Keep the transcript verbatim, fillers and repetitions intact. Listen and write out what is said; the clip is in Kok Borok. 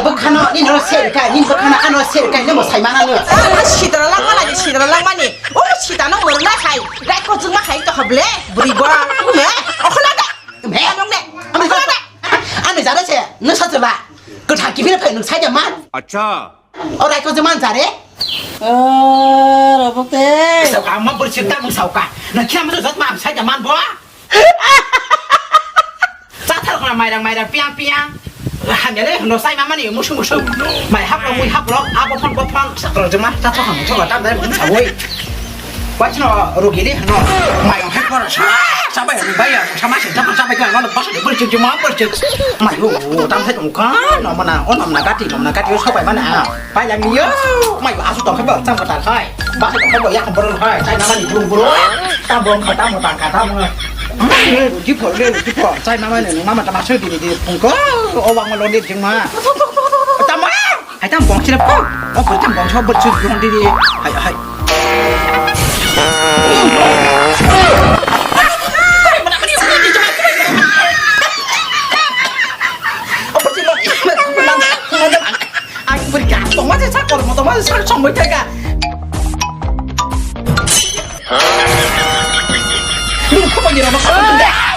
Bwkhano nini oro se rwkha, nini bwkhano ano se rwkha, nini bo sai mana no. Ah, sidra langma lai, sidra langmani. O sita no murna khai, rai ko jungma khai to hable, buri bo. Ne, okhla da. Me. Anong ne. Ano Okhla da. Ano jara se, no sa jala. Ko thaki phira phai no sai da man. Acha. O rai ko jungma jare. Ah, rabok te. Sauka, ma buri sita mo sauka. Na kya mo jat ma sai da man bo. Chathar khona mairang mairang piang piang. Hamya le no sai mamani musu musu. Mai hap rok mui hap rok abo phon bo phon sakro jema chathar khona thola tam dai musa woi. Wachno rogili no mai ong hek kora sa sa bai bai ya sama se tam sa bai ka no ba se bul chim chim ma bul chim. Mai ho tam sai tong ka no mana o nam na gati nam na gati so bai mana. Pai lang yo. Mai asu tong khe ba cham ka ta khai. Ba khe tong khe ba yak bor khai. Chai nama ni buru buru. Tam bong kha tam ta ka tam. Ji pho le ji pho. Chai nama ni mama ta ma se di di pung ko. O wang lo ni jing ma. Tam ma. Hai tam bong chire pho. O ko tam bong cho bor chu di di. Hai hai. Ang beri ka, tongma je sak kor, tongma je sak songbai thai ka. Nung kho bani rama kho bani.